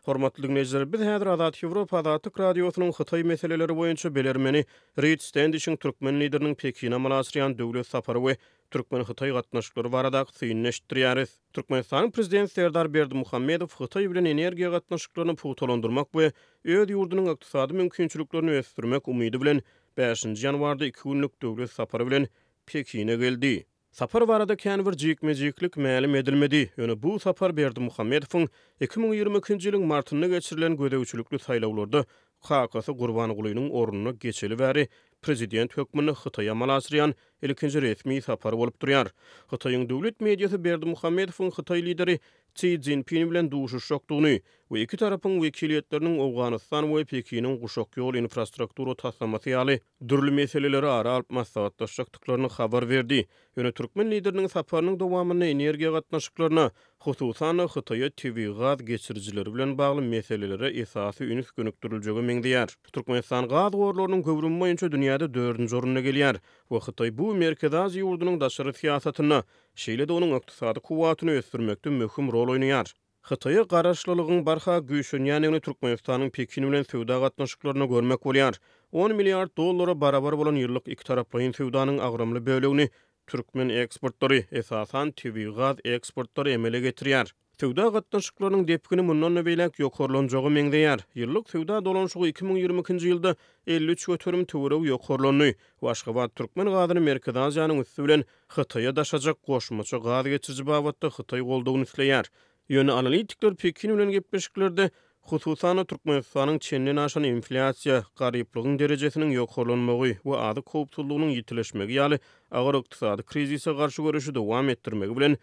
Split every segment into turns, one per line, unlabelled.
Hormatly diňleýjiler, biz häzir Azat Ýewropa Azatlyk Radiosynyň Hytaý meseleleri boýunça bilermeni Rid Stendişiň türkmen Lideriniň Pekine amala aşyrýan döwlet sapary we türkmen-hytaý gatnaşyklary baradaky synyny eşitdirýäris. Türkmenistanyň Prezidenti Serdar Berdimuhamedow Hytaý bilen energiýa gatnaşyklaryny pugtalandyrmak we öz ýurdunyň ykdysady mümkinçiliklerini ösdürmek umydy bilen bäşinji ýanwarda iki günlük döwlet sapary bilen Pekine geldi. Sapar barada kän bir jikme-jiklik mälim edilmedi, ýöne bu sapar Berdimuhamedowyň 2022-nji ýylyň martynda geçirilen gözegçilikli saýlawlarda kakasy Gurbangulynyň ornuna geçeli bäri prezident hökmünde Hytaýa amala aşyrýan ilkinji resmi sapary bolup durýar. Hytaýyň döwlet mediasy Berdimuhamedowyň hytaý lideri Si Szinpin bilen duşuşjakdygyny we iki tarapyň wekiliýetleriniň Owganystan we Pekiniň Guşak ýol infrastruktura taslamasy ýaly dürli meseleleri ara alyp maslahatlaşjakdyklaryny habar berdi. Ýöne türkmen Lideriniň saparynyň dowamynda energiýa gatnaşyklaryna, hususan-da, Hytaýa tebigy gaz geçirijileri bilen bagly meselelere esasy üns gönükdiriljege meňzeýär. Türkmenistan gaz gorlarynyň göwrümi boýunça dünýäde dördünji orunda gelýär we Hytaý bu Merkezi Aziýa ýurdunyň daşary syýasatynda, şeýle-de onuň ykdysady kuwwatyny ösdürmekde möhüm rol oýnaýar. Hytaýa garaşlylygyň barha güýçlenýändigini Türkmenistanyň Pekin bilen söwda gatnaşyklarynda görmek bolýar. On milliard dollara barabar bolan ýyllyk ikitaraplaýyn söwdanyň agramly bölegini türkmen eksportlary, esasan, tebigy gaz eksportlary emele getirýär. Söwda gatnaşyklarynyň depgini mundan-da beýläk ýokarlanjaga meňzeýär. Ýyllyk söwda dolanyşygy 2022-nji ýylda 53% töweregi ýokarlandy we Aşgabat türkmen gazyny Merkezi Aziýanyň üsti bilen Hytaýa daşajak goşmaça gaz geçiriji babatda hytaý goldawyny isleýär. Ýöne analitikler Pekin bilen gepleşiklerde, hususan-da, Türkmenistanyň çenden aşan inflýasiýa, garyplygyň derejesiniň ýokarlanmagy we azyk howpsuzlygynyň ýitileşmegi ýaly agyr ykdysady krizise garşy göreşi dowam etdirmegi bilen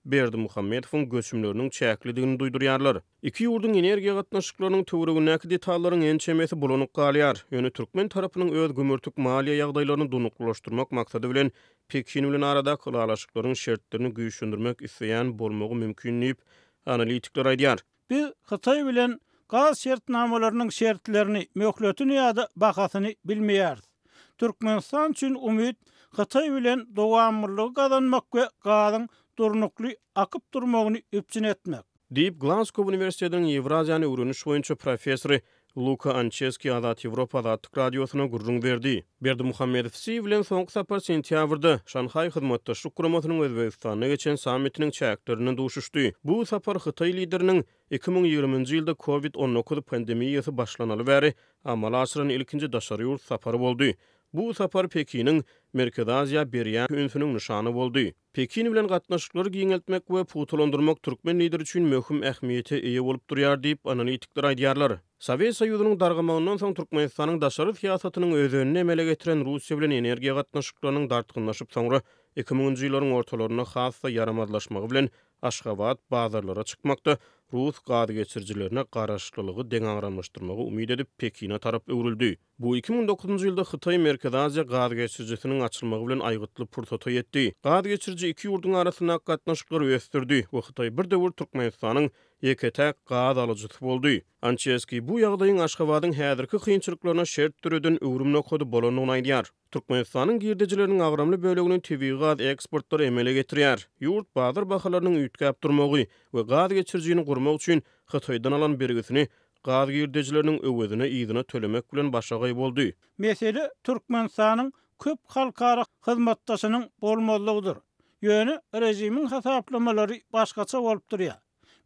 Berdimuhamedowyň göçümleriniň çäklidigini duýdurýarlar. Iki ýurduň energiýa gatnaşyklarynyň töweregindäki detallaryň ençemesi bulanyk galýar. Ýöne türkmen tarapynyň öz gümürtik maliýe ýagdaýlaryny durnuklylaşdyrmak maksady bilen Pekin bilen aradaky ylalaşyklaryň şertlerini güýçlendirmek isleýän bolmagy mümkin diýip, analitikler aýdýar.
Biz Hytaý bilen gaz şertnamalarynyň şertlerini, möhletini ýa-da bahasyny bilmeýäris. Türkmenistan üçin umyt Hytaý bilen dowamlylygy gazanmak we gazyň durnukly akyp durmagyny üpjün etmek.
Diýip, Glasgow uniwersitetiniň Ýewraziýany öwreniş boýunça professory Luka Ançeski Azat Ýewropa Azatlyk Radiosyna gürrüň berdi. Berdimuhamedow Si bilen soňky sapar sentýabrda, Şanhaý Hyzmatdaşlyk Guramasynyň Özbegistanda geçen sammitiniň çäklerinde duşuşdy. Bu sapar hytaý lideriniň 2020-nji ýylda Covid 19 pandemiýasy başlanaly bäri amala aşyran ilkinji daşary ýurt sapary boldy. Bu sapar Pekiniň Merkezi Aziýa berýän ünsüniň nyşany boldy. Pekin bilen gatnaşyklary giňeltmek we pugtalandyrmak türkmen Lideri üçin möhüm ähmiýete eýe bolup durýar diýip, analitikler aýdýarlar. Sowet Soýuzynyň dargamagyndan soň Türkmenistanyň daşary syýasatynyň özenini emele getiren Russiýa bilen energiýa gatnaşyklarynyň dartgynlaşyp soňra iki müňünji ýyllaryň ortalarynda has-da ýaramazlaşmagy bilen Aşgabat bazarlara çykmakda rus gazgeçirijilerine garaşlylygy deňagramlaşdyrmagy umyt edip Pekine tarap öwrüldi. Bu 2009-njy ýylda Hytaý-Merkezi Aziýa gaz geçirijisiniň açylmagy bilen aýgytly pursata ýetdi. Gaz geçiriji iki ýurduň arasyndaky gatnaşyklary ösdürdi we Hytaý bir döwür Türkmenistanyň ýeke-täk gaz alyjysy boldy. Ançeskiý bu ýagdaýyň Aşgabadyň häzirki kynçylyklaryna şert döreden öwrüm nokady bolandygyny aýdýar. Türkmenistanyň girdejileriniň agramly bölegini tebigy gaz eksportlary emele getirýär. Ýurt bazar bahalarynyň üýtgäp durmagy we gaz geçirijini gurmak üçin Hytaýdan alan bergisini gaz girdejileriniň öwezine yzyna tölemek bilen başagaý boldy.
Mesele Türkmenistanyň köp halkara hyzmatdaşynyň bolmazlygydyr. Ýöne režimiň hasaplamalary başgaça bolup durýar.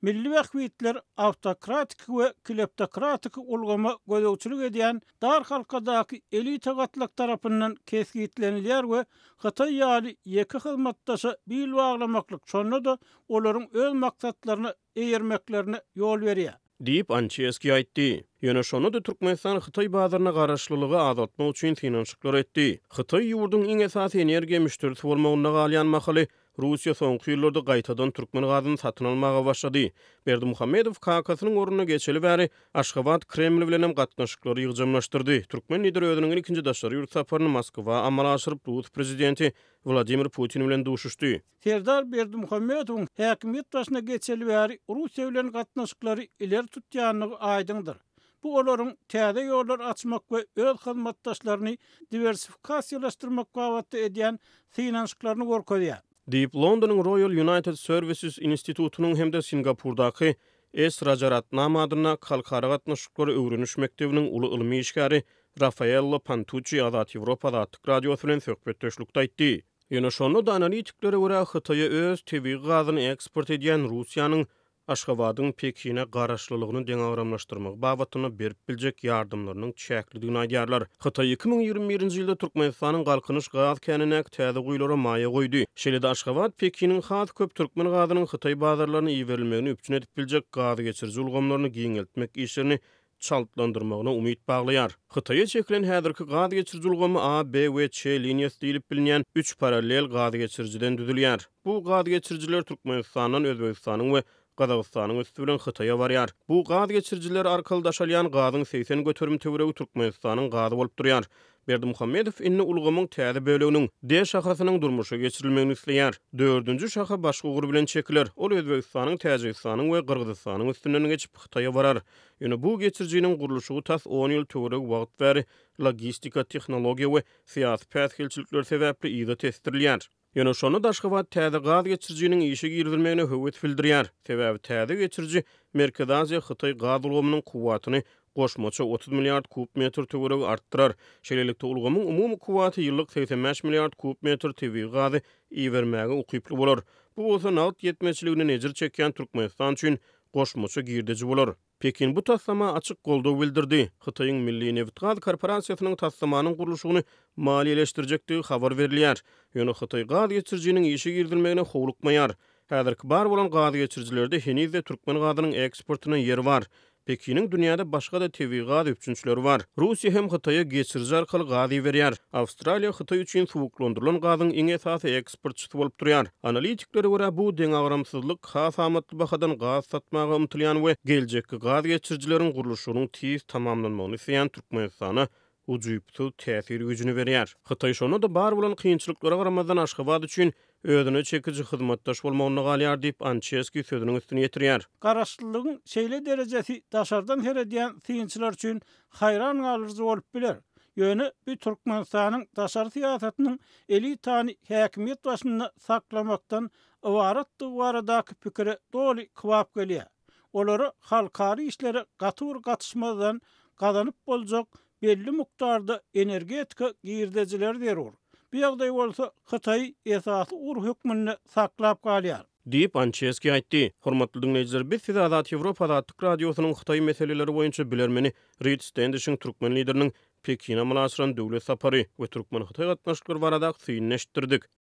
Milli bähbitler awtokratiki we kleptokratiki ulgama gözegçilik edýän dar halkadaky elita gatlak tarapyndan kesgitlenilýär we Hytaý ýaly ýeke hyzmatdaşa bil baglamaklyk şonda-da olaryň öz maksatlaryna eýermeklerine ýol berýär.
Diýip, Ançeski aýtdy. Ýöne şonda-da Türkmenistan hytaý bazaryna garaşlylygy azaltmak üçin synanyşyklar etdi. Hytaý ýurduň iň esasy energiýa müşderisi bolmagynda galýan mahaly, Russiýa soňky ýyllarda gaýtadan türkmen gazyny satyn almaga başlady. Berdimuhamedow kakasynyň ornuna geçeli bäri, Aşgabat Kreml bilenem gatnaşyklary ýygjamlaşdyrdy. Türkmen lideri özüniň ilkinji daşary ýurt saparyny Moskwa amala aşyryp, rus prezidenti Wladimir Putin bilen duşuşdy.
Serdar Berdimuhamedowyň häkimiýet başyna geçeli bäri Russiýa bilen gatnaşyklary ileri tutýandygy aýdyňdyr. Bu olaryň täze ýollar açmak we öz hyzmatdaşlaryny diwersifikasiýalaşdyrmak babatda edýän synanyşyklaryny görkezýär.
Diýip, Londonyň Royal United Services institutynyň hem-de Singapurdaky. S. Rajaratnam adyndaky Halkara gatnaşyklary öwreniş mekdebiniň uly ylmy işgäri Rafaello Pantuççi Azat Ýewropa Azatlyk Radiosy bilen söhbetdeşlikde aýtdy. Ýöne şonda-da analitiklere görä, Hytaýa öz tebigy gazyny eksport edýän Russiýanyň Aşgabadyň Pekine garaşlylygyny deňagramlaşdyrmagy babatynda berip biljek ýardamlarynyň çäklidigini aýdýarlar. Hytaý 2021-nji ýylda Türkmenistanyň Galkynyş gaz känindäki täze guýulara maýa goýdy. Şeýle-de Aşgabat Pekiniň has köp türkmen gazynyň hytaý bazarlaryna iberilmegini üpjün edip biljek gazgeçiriji ulgamlaryny giňeltmek işlerini çaltlandyrmagyna umyt baglaýar. Hytaýa çekilen häzirki gaz geçiriji ulgamy A, B we Ç liniýasy diýlip bilinýän üç parallel gaz geçirijiden düzülýär. Bu gaz geçirijiler Türkmenistandan Özbegistanyň we Gazagystanyň üsti bilen Hytaýa barýar. Bu gaz geçirijiler arkaly daşalýan gazyň 80% töweregi Türkmenistanyň gazy bolup durýar. Berdimuhamedow indi ulgamyň täze böleginiň, D şahasynyň durmuşa geçirilmegini isleýär. Dördünji şaha başga ugur bilen çekiler. Ol Özbegistanyň, Täjigistanyň we Gyrgyzystanyň üstünden geçip, Hytaýa barar. Ýöne bu geçirijiniň gurluşygy tas on ýyl töweregi wagt bäri logistika, tehnologiýa we syýasy päsgelçilikler sebäpli yza tesdirilýär. Ýöne şonda-da Aşgabat täze gaz geçirijiniň işe girizilmegine höwes bildirýär. Sebäbi täze geçiriji Merkezi Aziýa-Hytaý gaz ulgamynyň kuwwatyny goşmaça 30 milliard kub metr töweregi artdyrar. Şeýlelikde, ulgamyň umumy kuwwaty ýyllyk 85 milliard kub metr tebigy gazy ibermäge ukyply bolar. Bu bolsa nagt ýetmezçiliginden ejir çekýän Türkmenistan üçin goşmaça girdeji bolar. Pekin bu taslama açyk goldaw bildirdi. Hytaýyň Milli nebitgaz korporasiýasynyň taslamanyň gurluşygyny maliýeleşdirjekdigi habar berilýär. Ýöne Hytaý gaz geçirijiniň işe girizilmegine howlukmaýar. Häzirki bar bolan gaz geçirijilerde heniz-de türkmen gazynyň eksportyna ýer bar. Pekiniň dünýäde başga-da tebigy gaz üpjünçileri bar. Russiýa hem Hytaýa geçiriji arkaly gaz iberýär. Awstraliýa Hytaý üçin suwuklandyrylan gazyň iň esasy eksportçysy bolup durýar. Analitiklere görä, bu deňagramsyzlyk has amatly bahadan gaz satmaga ymtylýan we geljekki gaz geçirijileriň gurluşygynyň tiz tamamlanmagyny isleýän Türkmenistana ujypsyz täsir güýjüni berýär. Hytaý şonda-da bar bolan kynçylyklara garamazdan Aşgabat üçin özüne çekiji hyzmatdaş bolmagynda galýar diýip, Ançeski sözüniň üstüni ýetirýär.
Garaşlylygyň şeýle derejesi daşardan seredýän synçylar üçin haýran galdyryjy bolup biler. Ýöne bu Türkmenistanyň daşary syýasatynyň elitany häkimiýet başynda saklamakdan ybaratdygy baradaky pikire doly kybap gelýär. Olara halkara işlere gaty bir gatyşmazdan gazanyp boljak belli mukdarda energetika girdejileri zerur. Bu ýagdaý bolsa Hytaýy esasy ugur hökmünde saklap galýar.
Diýip, Ançeski aýtdy. Hormatly diňleýjiler, biz size Azat Ýewropa Azatlyk Radiosynyň Hytaý meseleleri boýunça bilermeni Rid Stendişiň türkmen Lideriniň Pekine amala aşyran döwlet sapary we türkmen-hytaý gatnaşyklary baradaky synyny eşitdirdik.